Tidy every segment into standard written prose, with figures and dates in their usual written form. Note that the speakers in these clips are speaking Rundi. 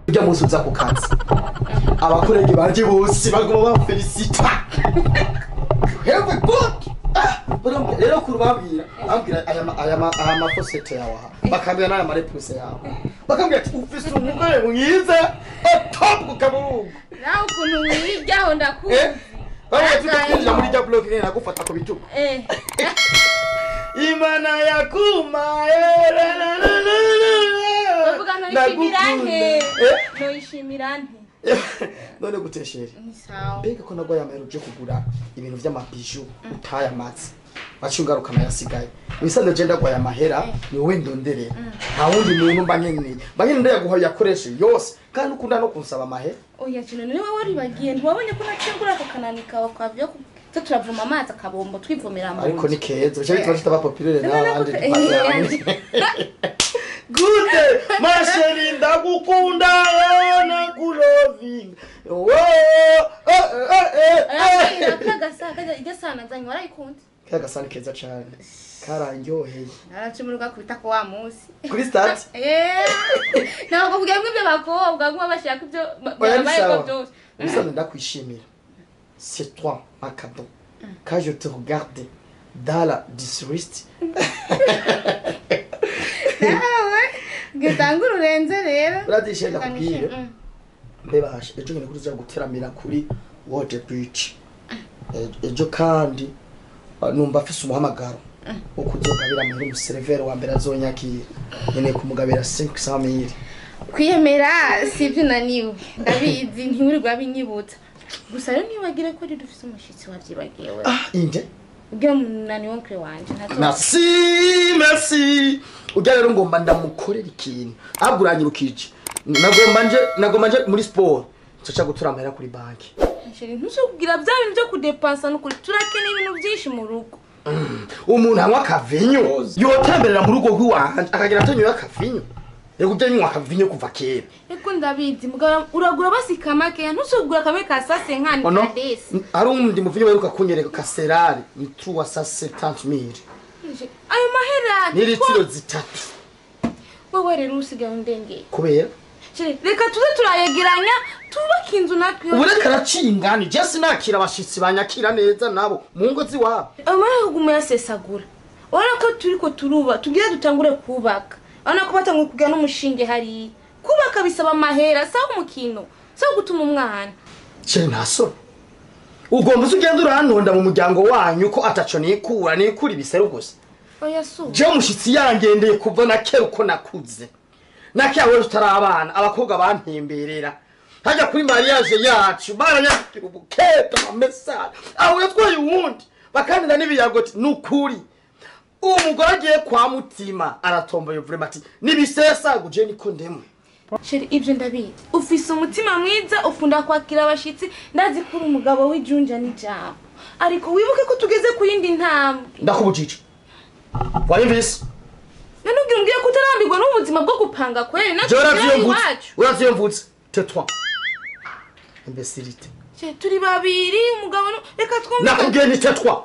Ujya munsi uza ku kazi, abakorege banje bose baguma bamfelicita. Have a good. Rero kuru babwira, bambwira aya mafosete yawe aha, bakambwira n'aya marepuse yawe, bakambwira ati ufise umugore mwiza top ku kaburungu. Nawe ukuntu wiryaho ndakuzi. Bamwe tukwinjira muri rya block nyene nagufata ku bitugu. Imana yakuma bavuga noyishimira nte? Noyishimira nte? None guteshere. Ni sawa. Mbega ko nagwaye amahera uje kugura ibintu vy'amabiju utayamatse, bacungarukana yasigaye. Ibisanzwe je ndagwaye amahera ni wowe ndonderera, nta wundi muntu mba nkeneye, mba nkeneye ndayaguha uyakoreshe yose, kandi ukunda no kunsaba amahera. Oya kino ni wowe waribagiye, ntiwabonye ko naciye ngura ako kanani kawe kwavyo ko turavoma amazi akabombo twivomera mu Ariko ni keza bica bituma tutaba populaire n'abandi. Eh. Gute ma chérie, ndagukunda nakulovinga. Oh, eh eh eh eh. Kagasa iryo sana nzanye warayikunze. Kaya gasani keza cane, karandyoheye. Naracumuruka kubita ko wa munsi kuri stade. Eh, ntabwo kugira ngo ibyo bakobwa guma bashaka ibyo Oya, ni babaye ko sawa. byose. Ubusanzwe ndakwishimira, c'est toi ma cadeau quand je te regarde dans la district. Nawe gitanga ururenze rero. Urazishe ndakubwire. Mm. Mbebashe ejo nyine kuza guteramira kuri World Beach. Ejo kandi numva afise umuhamagaro wo kuzogabira amahera umuseriveri wa mbere azonyakira, nkeneye kumugabira 500 mille. Kwiyemera si ibyo unaniwe, ndabizi, ntiwirirwa binyibutsa. Gusa rero ntibagire ko rero dufise umushitsi, wavyibagiwe we? Ah, inde? Ubwira umunani w'onkre wanje ntazo. Merci, merci. Ujya rero ngomba ndamukorera ikintu, ahubwo uranyirukije. Nagomba nje muri sport nca gutura amahera kuri banki. Chéri, ntuzokugira bya bintu byo kudepansa, n'ukuri turakeneye ibintu byinshi mu rugo. Umuntu anywa akavinyo yotemberera mu rugo rw'iwanje akagira atanyoye akavinyo? Reka ujya nywa akavinyo kuva kera. Eko ndabizi, mugabo uragura basika makeya, ntuzogura kamwe ka sase nkani Ono kadesi. Hari undi muvinyo weruka kunyereka kaserari ni 370 mille. Ayo mahera Ni litiro 3. Wewe rero usigaye undengeye. Kubera? Chéri, reka tuze turayegeranya tubake inzu natwe. Ubu reka aracingani, je sinakira abashitsi banyakira neza nabo mu ngo ziwabo. Ayo mahera kuguma yasesagura, urabona ko turiko turuba, tugire dutangure kubaka. Urabona ko batanguye kugira n'umushinge hariya. Kubaka bisaba amahera, sawa umukino sawa gutuma umwana. Chéri, nta soni? Ugomba uze ugenda urantonda mu muryango wanyu ko ataco nikura, nikura ibiseru gusa. Oya su. Jewe umushitsi yangendeye kuva na kera, uko nakuze na kera wewe tutari abana, abakobwa bantemberera hajya kuri mariage yacu baranyakira ubukete, amamesari aho yatwaye uwundi, bakandida n'ibiyago ati nukuri uwo mugore agiye kwa mutima aratomboye vraiment, ati nibisesa guje niko ndemwe. Chéri, ibyo ndabizi, ufise umutima mwiza, ukunda kwakira abashitsi, ndazi ko uri umugabo w'ijunja n'ijambo, ariko wibuke ko tugeze ku yindi ntambwe. Ndakubujije, wayumvise? None ubwira umbwire ko utarambirwa n'ubuzima bwo gupanga kweri natwe Jewe tugera uravyiyumvutse? iwacu. Uravyiyumvutse? Tais-toi, imbécilité. Chéri, turi babiri, umugabo reka twumvikane. Nakubwiye ni tais-toi.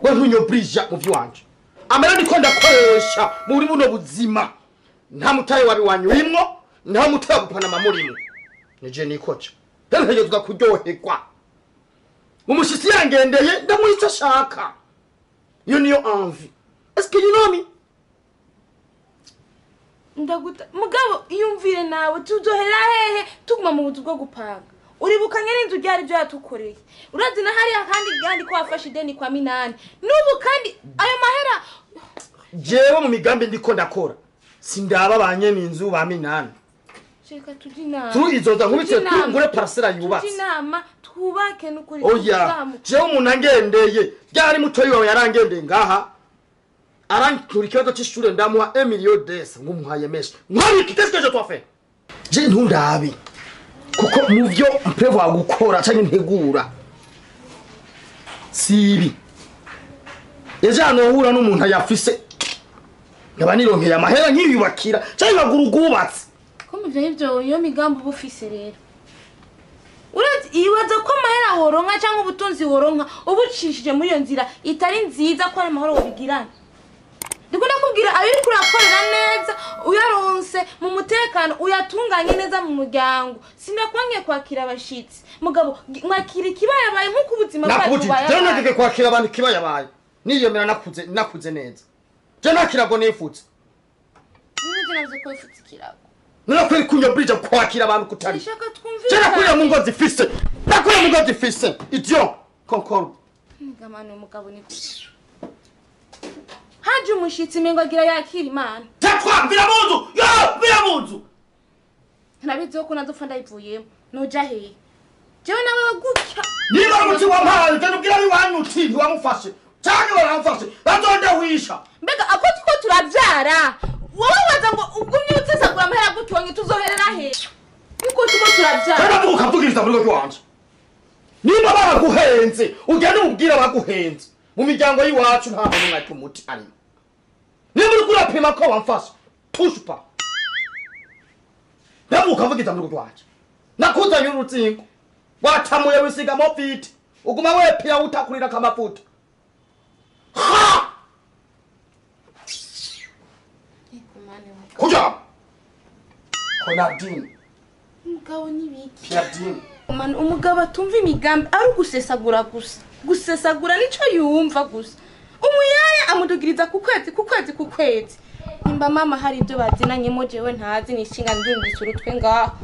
We ntunyobrija mu vy'iwanje. Amara niko ndakoresha muri buno buzima, nta mutahe wabi wanyu urimwo, nta mutahe wa gupanama murimwo, nije nikoca rero ntegerezwa kuryoherwa. Umushitsi yangendeye ndamuha icyo ashaka, iyo niyo envie. Est-ce que you know me? Ndaguta mugabo iyumvire nawe, tuzohera hehe tuguma mu buzu bwo gupanga? Uribuka nyene inzu ryari ibyo yatukoreye, urazi na hariya kandi ko wafashe ideni kwa Minani n'ubu kandi ayo mahera. Jewe mu migambi ndiko ndakora sindaba ba nyene inzu ba Minani. Reka tujye inama. Tu izoza nkubitse. Tujye inama. Tungure parcelle Tujye yubatse. inama twubake n'ukuri. Oya. Tuzamu. Jewe umuntu angendeye ryari, mutoyi wawe yarangendeye ngaha arantura ikibazo c'ishure, ndamuha 1 million desa, ngumuhaye menshi nkabiki? Qu'est-ce que je dois faire? Je ntundabe kuko mu vyo mprévoit gukora canke ntegura sibi. Ejo hano uhura n'umuntu ayafise nkaba nironkeye amahera nkiyubakira canke nkagura ubwubatsi. Ko mu byo nibyo iyo migambi uba ufise rero, urazi ibaza ko amahera woronka cyangwa ubutunzi woronka ubucishije muri iyo nzira itari nziza ko ari amahoro wobigirana. Ndiko ndakubwira ayo uriko urakorera neza uyaronse mu mutekano uyatunganye neza mu muryango. Sinakwangiye kwakira abashitsi. Mugabo mwakira ikibayabaye nk'uko ubuzima bwacu Nakubujije. Jewe bubayabaye. nagege kwakira abantu kibayabaye. Niyemera nakuze neza. Je nakirago nifutse. Nje navuze ko wifutse ikirago. Narakweri kunyobrija kwakira abantu kutari. Ndashaka Je nakurira mu twumvikane. ngo zifise. Nakurira mu ngo zifise. Idiot. Concorde. Ngamane umugabo ni haje umushitsi mengo agira yakira Imana. Tatwa mvira munzu. Yo mvira munzu. Ntabizi ko nazopfa ndayivuyemo. Noja hehe? Jewe nawe gutya. Niba ari umuti wampaye genda ubwira abiwanyu uti ntiwamufashe. Canke baramfashe. Bazondawisha. Mbega ako tuko turavyara. Wowe waza ngo ugumye utsesagura amahera gutyo ngo tuzoherera he? Niko tuko turavyara. Kandi avuga ukavugiriza muri rwo rwanje. Niba baraguhenze ugende ubwira baguhenze. Mu miryango y'iwacu nta muntu n'umwe ariko umuti arimo. Niba uriko urapima ko wamfashe tushupa. Ndavuga ukavugiza muri rwo rwanje. Nakuzanye urutsingo. Watamuye wisiga mofiti. Uguma wepera utakurira kamafuta. Ha! Kuja! Konadine, Umugabo nibiki? Piadine. Manu umugabo atumva imigambi ari ugusesagura gusa. Gusesagura nico yumva gusa. Umuyaya amudugiriza ku kwezi ku kwezi ku kwezi. Nimba mama hari ibyo bazinanyemo jewe ntazi nishinga ndumvise urutwe ngaho.